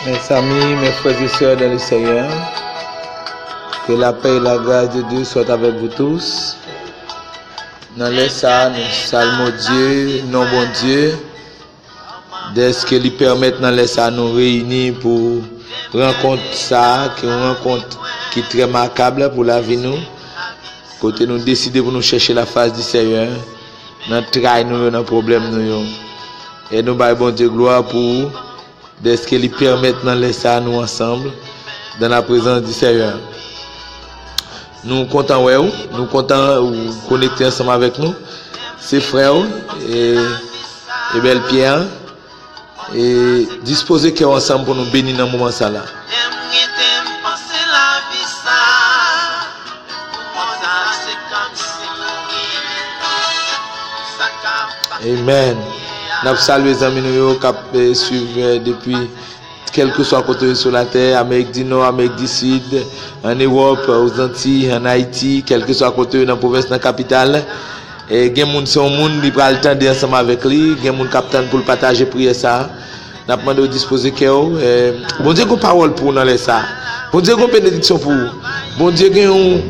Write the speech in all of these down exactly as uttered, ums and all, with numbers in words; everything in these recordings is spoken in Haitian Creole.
Mes amis, mes frères et sœurs dans le Seigneur, que la paix et la grâce de Dieu soient avec vous tous. Nan lè sa a, nou salmo Dye, non Bondye, dèske li pèmèt nan lè sa a nou reyini pou rankont sa a, ki yon rankont ki trè makab pou lavi nou, kote nou deside pou nou chèche la fas di Seyè nan tray nou yo, nan pwoblèm nou yo. E nou bay Bondye glwa pou dèske li pèmèt nan lè sa a nou ansanm dans la présence du Seigneur. Nou kontan wè w, nou kontan ou konekte ansanm avèk nou. Se frè w, e, Ebel Pierre, e dispoze kè w ansanm pou nou beni nan moman sa la. Amen. N ap salye zanmi nou yo k ap, eh, swiv, eh, depi kèlkeswa kote yo sou latè, Amerik di Nò, Amerik di Sid, ann Ewòp, Ozantiy, ann Ayiti, kèlkeswa kote yo nan pwovens, nan kapital. E gen moun, se yon moun, li pral tande ansanm avèk li, gen moun k ap tann pou l pataje priyè sa a. N ap mande w dispoze kè w. Eh, Bondye gen pawòl pou w nan lè sa a. Bondye gen benediksyon pou ou. Bondye gen yon,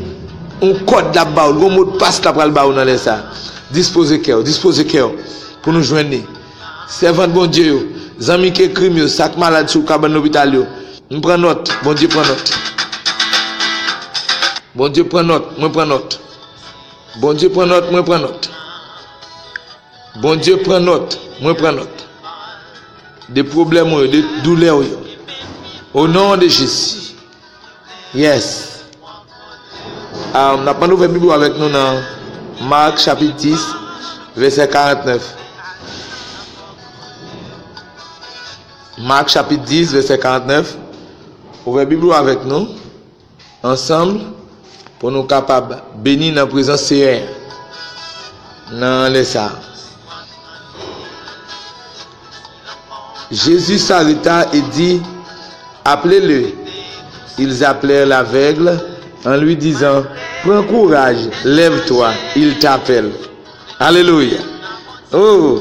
yon kòd l ap ba w, yon modpas l ap pral ba w nan lè sa a. Dispoze kè w, dispoze kè w pou nou jwenn li. Sèvant Bondye yo, zanmi k ekri m yo, sa k malad sou kabann lopital yo, m pran nòt, Bondye pran nòt. Bondye pran nòt, mwen pran nòt. Bondye pran nòt, mwen pran nòt. Bondye pran nòt, mwen pran nòt. De pwoblèm ou yo, de doulè ou yo. O non de Jezi. Yes. Ah, n ap mande ouvè Bib ou avèk nou nan Mak chapit dis, vèsè karantnèf. Mak chapit dis, vèsè karantnèf. Ouvè Bib ou avèk nou ansanm pou nou kapab beni nan prezans Seyè a nan lè sa a. Jésus s'arrêta et dit, appelez-le. Ils appelèrent l'aveugle en lui disant, prends courage, lève-toi, il t'appelle. Alelouya. Oh,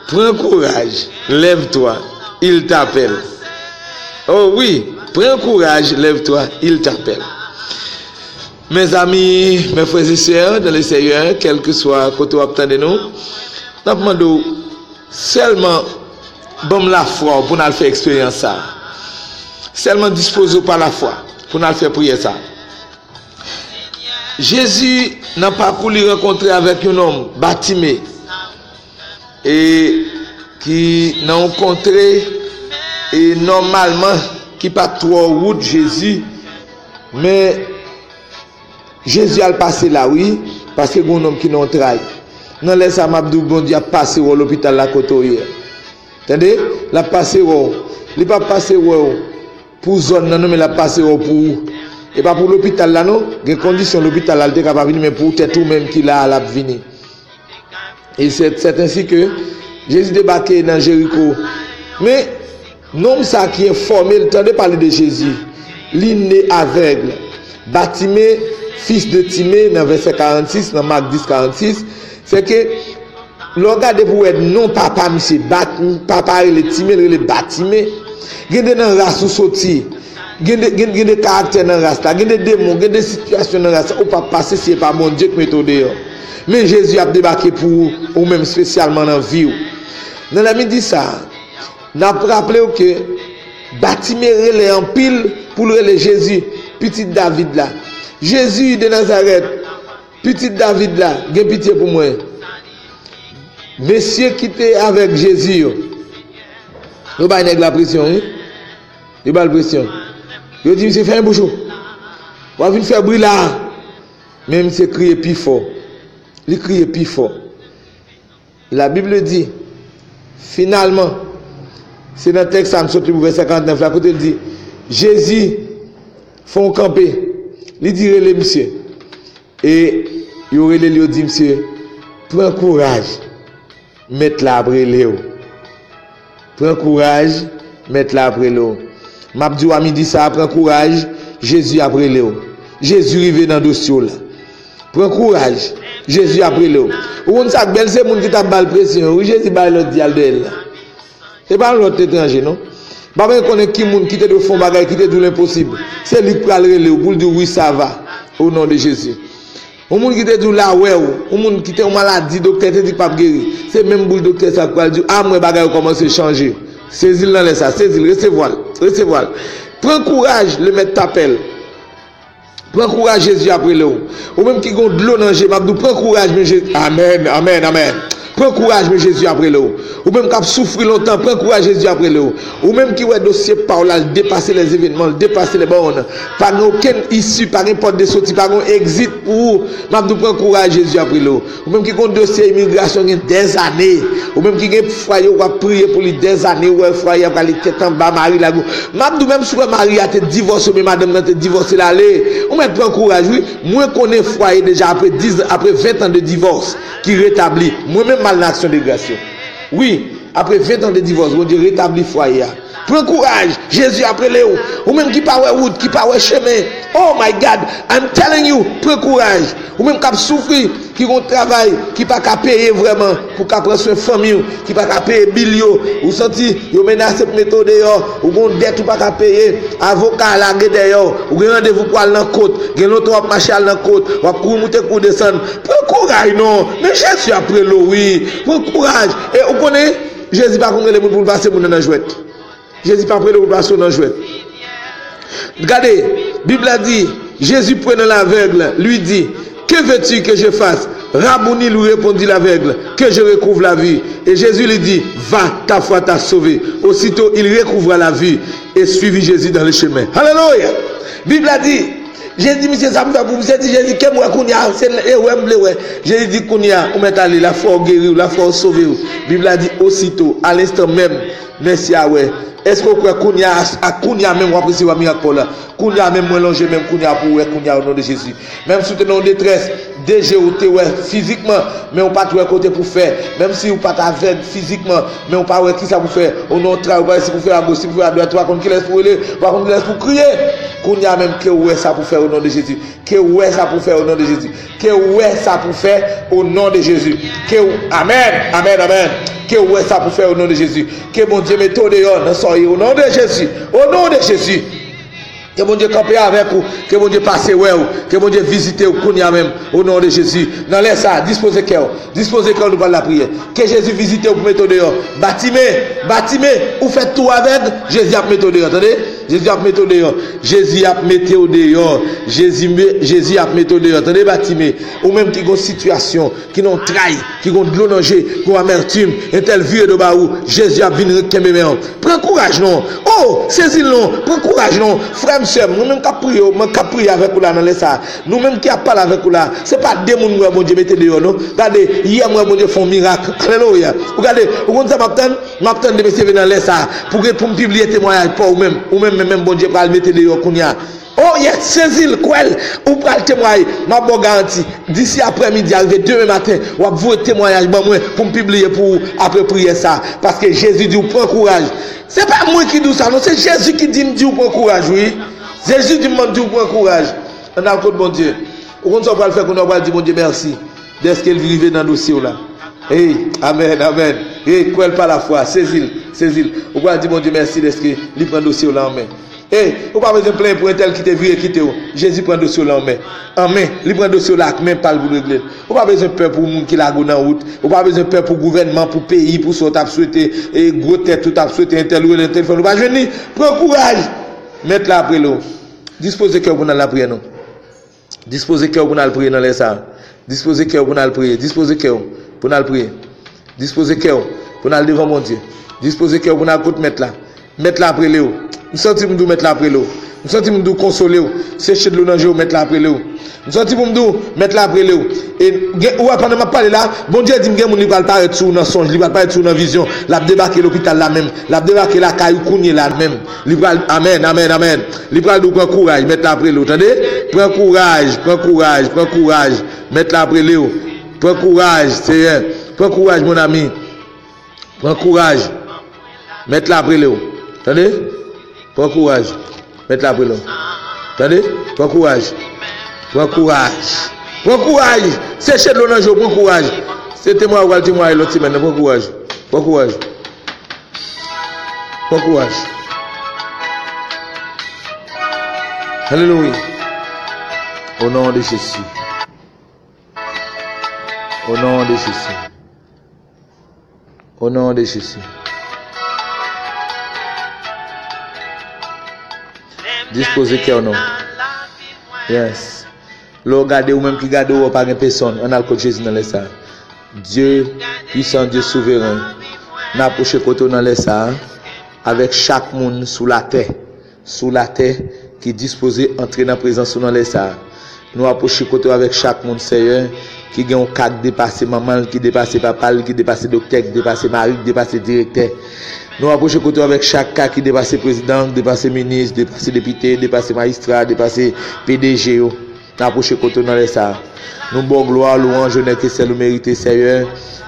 prends courage, lève-toi, il t'appelle. Oh wi, pran kouraj, lève-toi, il t'appelle. Mezanmi, mes frères et sœurs dans le Seigneur, kèlkeswa kote w ap tande nou, n ap mande w sèlman ban m lafwa w pou n al fè eksperyans sa a. Sèlman dispoze w pa lafwa pou n al fè priyè sa a. Jezi, nan pakou li rankontre avèk yon nonm, Batime, e ki nan yon kontre, e nòmalman ki pa t twò wout Jezi, men Jezi al pase la, wi, paske gen yon nonm ki nan yon tray. Nan lè sa a, m ap di w, Bondye ap pase wè w lopital la kote w ye. Tande? L ap pase wè w. Li p ap pase wè w pou zòn nan non, men l ap pase wè w pou ou. E pa pou lopital la non. Gen kondisyon lopital la, l te ka pa vini, men pou tèt ou menm ki la a, l ap vini. E c'est, c'est ainsi que Jezi debake nan Jeriko. Men, nonm sa ki enfòme, l tande pale de Jezi. Li ne avèg. Batime, fis de Time, nan vèsè karannsis, nan Mak dis karannsis, se ke lè w gade pou w wè non papa misye, Bat-, papa rele Time, l rele Batime. Gen de nan ras ou soti. Gen de, gen, gen de karaktè nan ras la. Gen de demon, gen de sitiyasyon nan ras la. Ou p ap pase si e pa Bondye k mete w deyò. Men Jezi ap debake pou ou, ou menm espesyalman nan vi w. Nan lè midi sa a, n ap raple w ke Batime rele anpil pou l rele Jezi, pitit David la. Jezi de Nazarèt, pitit David la, gen pitye pou mwen. Mesye ki te avèk Jezi yo, yo bay nèg la presyon, wi. Yo ba l presyon. Yo di misye, fèmen bouch ou. W ap vin fè bri la a. Men misye kriye pi fò. Li kriye pi fò. La Bible dit, finalman, se nan tèks sa a m sot li pou vèsè karantnèf la, kote l di, Jezi fè yon kanpe, li di, rele misye. E yo rele l, yo di misye, pran kouraj, Mèt la ap rele w. Pran kouraj, Mèt la ap rele w. M ap di w a midi sa a, pran kouraj, Jezi ap rele w. Jezi rive nan dosye w la. Pran kouraj, Jezi ap rele w. Ou konn sa k bèl, se moun ki t ap ba l presyon yo, wi, Jezi bay lòd di al dèyè l la. Se pa yon lòt etranje, non. Pa bezwen konnen ki moun ki te dwe fè yon bagay, ki te di w lenposib. Se li k pral rele w pou l di w, "Wi, sa va." O non de Jezi. Yon moun ki te di w l a wè w, yon moun ki te yon maladi, doktè te di k p ap geri. Se menm boul doktè sa k pral di w, "A, m wè bagay yo kòmanse chanje." Sezi l nan lè sa, sezi l, resevwa l, resevwa l. Pran kouraj, le mèt t apèl. Pran kouraj, Jezi ap rele w. Ou menm ki gon dlo nan je, m ap di w, pran kouraj, men Je-, amèn, amèn, amèn. Pran kouraj, men Jezi ap rele w. Ou menm k ap soufri lontan, pran kouraj, Jezi ap rele w. Ou menm ki wè dosye pa w la, l depase les événements, l depase les bornes. Pa gen okenn isi, pa gen pòt de soti, pa gen exit pou ou. M ap di w, pran kouraj, Jezi ap rele w. Ou menm ki gon dosye imigrasyon gen dèzane, ou menm ki gen fwaye w ap priye pou li dèzane, ou wè fwaye a pral tèt anba, mari lage w. M ap di w, menm si w wè mari a te divòse oubyen madanm nan te divòse l ale, ou mèt pran kouraj, wi. Mwen konnen fwaye deja apre diz, apre ven tan de divòs ki retabli. Mwen menm m al nan aksyon de gras yo. Wi, apre ven tan de divòs, Bondye retabli fwaye a. Pran kouraj, Jezi ap rele w. Ou menm ki pa wè wout, ki pa wè chemen. Oh my God, I'm telling you, pran kouraj. Ou menm k ap soufri, ki gon travay, ki pa ka peye vrèman, pou ka pran swen fanmi w, ki pa ka peye bil yo. Ou santi yo menase pou mete w deyò, ou gon dèt ou pa ka peye, avoka a lage dèyè w, ou gen randevou pou al nan kot, gen lontan w ap mache al nan kot, w ap kouri moute kouri desann. Pran kouraj non, men Jezi ap rele w wi. Pran kouraj. E ou konnen, Jezi pa konn rele moun pou l pase moun nan nan jwèt. Jezi p ap rele w pou l pase w nan jwèt. Gade, Bib la di, Jésus prenant l'aveugle, lui dit, Que veux-tu que je fasse ? Rabouni, lui répondit l'aveugle, Que je recouvre la vue. Et Jésus lui dit, Va, ta foi t'a sauvé. Aussitôt, il recouvra la vue et suivit Jésus dans le chemin. Alelouya! Bib la di, Jezi di, "Misye, sa m fè pou misye?" Di Jezi, "Ke m wè kounye a, se e wè m vle wè." Jezi di, "Kounye a, ou mèt ale, lafwa w geri w, lafwa w sove w." Bib la di, osito, à l'instant même, mesye a wè. Èske w kwè kounye a, a kounye a menm w ap resevwa mirak pa w la? Kounye a menm mwen lonje men m kounye a pou w wè kounye a o non de Jezi. Menm si w te nan yon detrès, de je w te wè fizikman, men w pa t wè kote pou fè. Menm si w pa t avèg fizikman, men w pa wè kisa pou fè. Ou nan yon tray, ou pa wè si pou fè agoch, si pou fè adwat, ou pa konn kilès pou rele, ou pa konn kilès pou kriye. Kounye a menm ke w wè sa pou fè o non de Jezi. Ke w wè sa pou fè o non de Jezi. Ke w wè sa pou fè o non de Jezi. Ke w, amèn, amèn, amèn. Ke w wè sa pou fè o non de Jezi. Ke Bondye mete w deyò nan sa w ye o non de Jezi. O non de Jezi. Ke Bondye kanpe avèk ou. Ke Bondye pase wè w. Ke Bondye vizite w kounye a menm. O non de Jezi. Nan lè sa a, dispoze kè w. Dispoze kè w, nou pral lapriyè. Ke Jezi vizite w pou mete w deyò. Batime, Batime, ou fèt tou avèg, Jezi ap mete w deyò, tande? Jezi ap mete w deyò. Jezi ap mete w deyò. Jezi me-, Jezi ap mete w deyò, tande Batime? Ou menm ki gon sitiyasyon, ki nan yon tray, ki gon dlo nan je, ki gon amètim, entèl vire do ba ou, Jezi ap vin kenbe men w. Pran kouraj non. Oh, sezi l non. Pran kouraj non. Frè m, sè m, nou menm k ap priye, mwen k ap priye avèk ou la nan lè sa a. Nou menm ki ap pale avèk ou la, se pa de moun m wè Bondye mete deyò non. Gade, yè m wè Bondye fè yon mirak. Alelouya. Ou gade, ou konn sa m ap tann? M ap tann de mesye vin nan lè sa a. Pou gen, pou m pibliye temwayaj pa w ou menm. Ou menm, menm, menm Bondye pral mete deyò kounye a. Oh yes, sezi l, kwè l. Ou pral temwaye. M ap ba w garanti. Disi aprèmidi a rive demen maten, w ap voye temwayaj ban mwen pou m pibliye pou ou apre priyè sa. Paske Jezi di w pran kouraj. Se pa mwen ki di w sa non, se Jezi ki di m di w pran kouraj wi. Jezi di m di w pran kouraj. Ann al kot Bondye. Ou konn sa w pral fè kounye a, w pral di Bondye mèsi dèske l rive nan dosye w la. Hey, amèn, amèn. Hey, kwè l pa lafwa, sezi l, sezi l. Ou pral di Bondye mèsi dèske li pran dosye w la an men. Hey, ou pa bezwen plenyen pou entèl ki te vire kite w. Jezi pran dosye w la an men. An men, li pran dosye w la ak men pa l pou l regle l. Ou pa bezwen pè pou moun ki lage w nan wout. Ou pa bezwen pè pou gouvènman, pou peyi, pou sa w t ap swete, e gwo tèt ou t ap swete entèl ou rele nan telefòn, ou pa jwenn li. Pran kouraj. Mèt la ap rele w. Dispoze kè w pou n al lapriyè non. Dispoze kè w pou n al priye nan lè sa a. Dispoze kè w pou n al priye. Dispoze kè w pou n al priye. Dispoze kè w pou n al devan Bondye. Dispoze kè w pou n al kot Mèt la. Mèt la ap rele w. M santi m di w Mèt la ap rele w. M santi m di w konsole w. Seche dlo nan je w, Mèt la ap rele w. M santi pou m di w Mèt la ap rele w. E gen, ou wè pandan m ap pale la, Bondye di m gen moun li pral parèt sou ou nan sonj, li pral parèt sou ou nan vizyon. L ap debake lopital la menm. L ap debake lakay ou kounye la menm. Li pral, amèn, amèn, amèn. Li pral di w pran kouraj, Mèt la ap rele w, tande? Pran kouraj, pran kouraj, pran kouraj. Mèt la ap rele w. Pran kouraj, Seyè. Pran kouraj, mon ami. Pran kouraj. Mèt la ap rele w. Tande? Pran kouraj. Mèt la ap rele w. Tande? Pran kouraj. Pran kouraj. Pran kouraj. Seche dlo nan je w, pran kouraj. Se temwayaj ou pral temwaye lòt semèn nan, pran kouraj. Pran kouraj. Pran kouraj. Alelouya. O non de Jezi. O non de Jezi. O non de Jezi. Dispoze kè w non. Yes. Lè w gade ou menm ki gade w, pa gen pèsonn. Ann al kot Jezi nan lè sa a. Dye pwisan, Dye souveren. N apwoche kote w nan lè sa a avèk chak moun sou latè, sou latè ki dispoze antre nan prezans ou nan lè sa a. Nou apwoche kote w avèk chak moun, Seyè, ki gen yon ka k depase manman l, ki depase papa l, ki depase doktè, ki depase mari, ki depase direktè. Nou apwoche kote w avèk chak ka ki depase prezidan, depase minis, depase depite, depase majistra, depase P D G yo. N apwoche kote w nan lè sa a. Nou ba w glwa, lwanj, onè ke sèl ou merite, Seyè.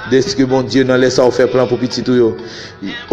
Deske Bondye, nan lè sa a, ou fè plan pou pitit ou yo.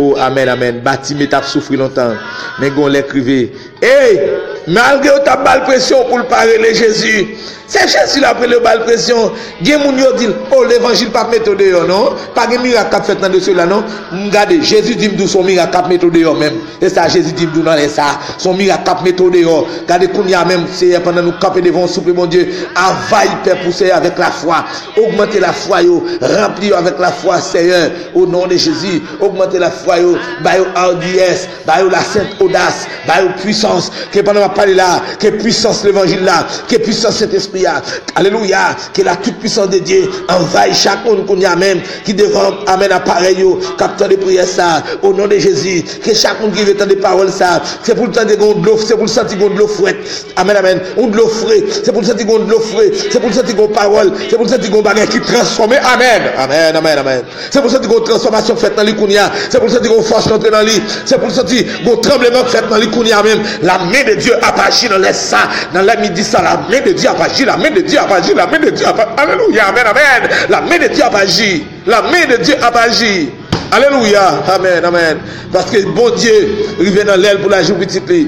O, amèn, amèn. Batime t ap soufri lontan, men gen yon lè k rive. Ey! Malgre yo t ap ba l presyon pou l pa rele Jezi, se Jezi l ap rele yo ba l presyon. Gen moun yo di l, o, levanjil p ap mete w deyò, non. Pa gen mirak k ap fèt nan dosye w la, non. M gade, Jezi di m di w se yon mirak k ap mete w deyò menm. Se sa Jezi di m di w nan lè sa a. Se yon mirak k ap mete w deyò. Gade kounye a menm, Seyè, pandan nou kanpe devan w, souple Bondye, anvayi pèp ou, Seyè, avèk lafwa. Ogmante lafwa yo, ranpli yo avèk lafwa, Seyè, o non de Jezi. Ogmante lafwa yo, ba yo ardiyès, ba yo lasent odas, ba yo pwisans. Ke pandan m ap pale la, ke pwisans levanjil la, ke pwisans Sentespri a, alelouya, ke la tout puissance de Dieu anvayi chak moun kounye a menm ki devan, amèn, aparèy yo, k ap tande priyè sa a, o non de Jezi. Ke chak moun ki rive tande pawòl sa a, se pou l tande gen yon dlo, se pou l santi gen yon dlo frèt. Amèn, amèn. Yon dlo fre, se pou l santi gen yon dlo fre, se pou l santi gen yon pawòl, se pou l santi gen yon bagay ki transfòme. Amèn, amèn, amèn, amèn. Se pou l santi gen yon transfòmasyon k fèt nan li kounye a. Se pou l santi gen yon fòs k antre nan li. Se pou l santi gen yon tranbleman k fèt nan li kounye a menm. La main de Dieu ap aji nan lè sa, nan lè midi sa. La main de Dieu ap aji, la main de Dieu ap aji, la main de Dieu ap aji. Alelouya, amèn, amèn. La main de Dieu ap aji. La main de Dieu ap aji. Alelouya, amèn, amèn. Paske Bondye rive nan lè l pou l aji pou pitit li.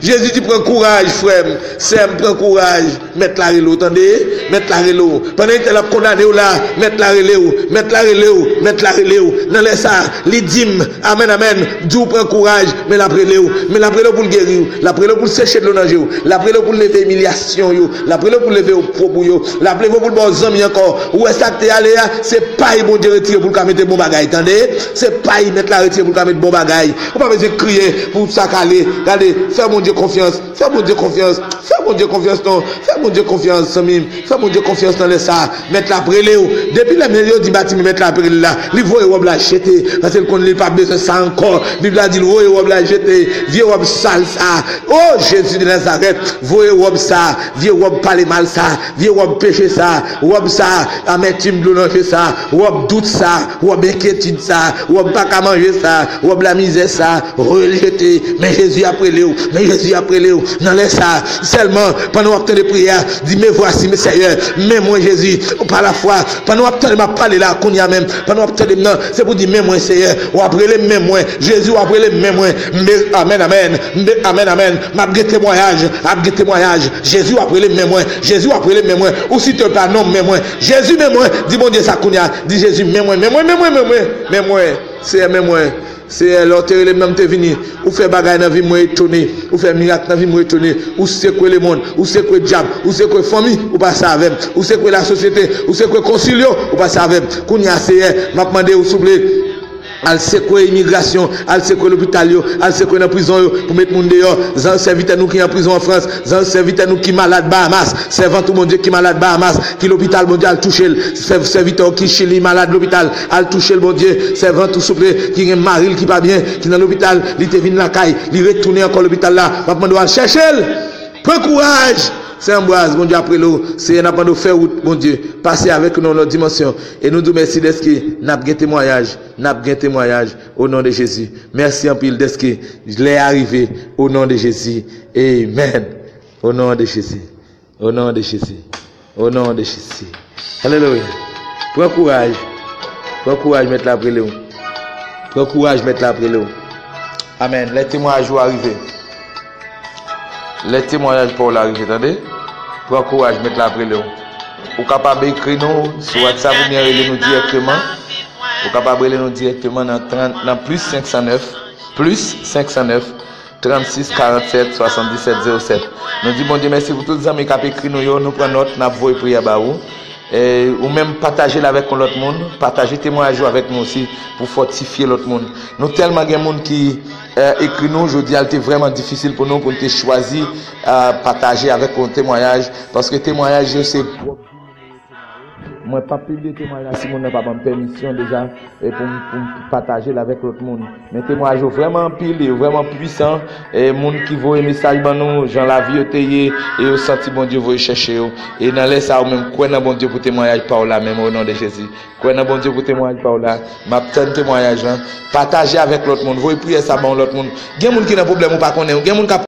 Jezi di, pran kouraj, frè m, sè m, pran kouraj. Mèt la rele w, tande? Mèt la rele w. Pandan l ap kondane w la, Mèt la rele w, Mèt la rele w, Mèt la rele w. Nan lè sa a, li di m, amèn, amèn, di w pran kouraj, men l ap rele w. Men l ap rele w pou l geri w. L ap rele w pou l seche dlo nan je w. L ap rele w pou l leve imilyasyon yo. L ap rele w pou l leve opwob ou yo. L ap leve w pou l ba w zanmi ankò. Ou wè sa k te ale a? Se pay Bondye retire pou l ka mete bon bagay, tande? Se pay Mèt la retire pou l ka mete bon bagay. Ou pa bezwen kriye pou sa k ale. Gade, fè Bondye konfyans. Fè Bondye konfyans. Fè Bondye konfyans non. Fè Bondye konfyans, zanmi m. Fè Bondye konfyans nan lè sa a. Mèt la ap rele w. Depi lè men yo di Batime Mèt la ap rele l la, li voye wòb la jete. Paske l konn li pa bezwen sa ankò. Bib la di l voye wòb la jete. Vye wòb sal sa a. O Jezi de Nazarèt, voye wòb sa a. Vye wòb pale mal sa a. Vye wòb peche sa a. Wòb sa a. Amètim dlo nan je sa a. Wòb dout sa a. Wòb enkyetid sa a. Wòb pa ka manje sa a. Wòb lamizè sa a. Rejete, men Jezi ap rele w, men Jezi ap rele w. Nan lè sa a, sèlman, pandan w ap tande priyè a, di, me voici, Seyè, men mwen, Jezi, pa lafwa. Pandan w ap tande m ap pale la, kounye a menm, pandan w ap tande m nan, se pou di, men mwen, Seyè, w ap rele m, men mwen, Jezi, w ap rele m, men mwen. M be-, amèn, amèn, m be-, amèn, amèn. M ap gen temwayaj, m ap gen temwayaj. Jezi, w ap rele m, men mwen, Jezi, w ap rele m, men mwen. Ou site pa non m, men mwen. Jezi, men mwen, di Bondye sa kounye a, di Jezi, men mwen, men mwen, men mwen, men mwen, men mwen, Seyè, men mwen. Seyè, lè w te rele m nan, m te vini. Ou fè bagay nan vi m, mwen etone. Ou fè mirak nan vi m, mwen etone. Ou sekwe lemonn, ou sekwe dyab, ou sekwe fanmi, ou pase avè m. Ou sekwe lasosyete, ou sekwe konsil yo, ou pase avè m. Kounye a, Seyè, m ap mande w, souple, al sekwe imigrasyon, al sekwe lopital yo, al sekwe nan prizon yo, pou met moun deyò. Zanj sèvitè nou ki an prizon an Frans, zanj sèvitè nou ki malad Bahamas, sèvant ou, Bondye, ki malad Bahamas, ki lopital, Bondye, al touche l. Sèv-, sèvitè w ki Chili malad lopital, al touche l, Bondye. Sèvant ou, souple, ki gen mari l ki pa byen, ki nan lopital, li te vin lakay, li retounen ankò lopital la. M ap mande w al chèche l. Pran kouraj. Sè Anbwaz, Bondye ap rele w. Seyè, n ap mande w fè wout, Bondye. Pase avèk nou nan lòt dimansyon. E nou di w mèsi dèske n ap gen temwayaj. N ap gen temwayaj. O non de Jezi. Mèsi anpil dèske lè a rive. O non de Jezi. Amèn. O non de Jezi. O non de Jezi. O non de Jezi. Alelouya. Pran kouraj. Pran kouraj, Mèt la ap rele w. Pran kouraj, Mèt la ap rele w. Amèn. Lè temwayaj ou a rive. Lè temwayaj pa w la rive, tande. Pran kouraj, Mèt la ap rele w. Ou kapab ekri nou sou WhatsApp oubyen rele nou dirèkteman. Ou kapab rele nou dirèkteman nan trant, nan plis senk san nèf, plis senk san nèf, trannsis karannsèt swasanndisèt zewo sèt. Nou di Bondye mèsi pou tout zanmi k ap ekri nou yo. Nou pran nòt, n ap voye priyè ba ou. E, ou menm pataje l avèk yon lòt moun, pataje temwayaj ou avèk nou osi pou fòtifye lòt moun. Nou tèlman gen moun ki e, ekri nou, jodi a l te vrèman difisil pou nou, pou n te chwazi e, pataje avèk yon temwayaj, paske temwayaj yo se pwòp vi nou yo. Mwen p ap pibliye temwayaj si moun nan pa ban m pèmisyon deja e pou m, pou m pataje l avèk lòt moun. Men temwayaj yo vrèman anpil, yo vrèman pwisan. E moun ki voye mesaj ban nou, jan lavi yo te ye, e yo santi Bondye voye chèche yo. E nan lè sa a, ou menm kwè nan Bondye pou temwayaj pa w la menm, o non de Jezi. Kwè nan Bondye pou temwayaj pa w la. M ap tann temwayaj lan. Pataje avèk lòt moun. Voye priyè sa ban yon lòt moun. Gen moun ki nan pwoblèm ou pa konnen. Gen moun k ap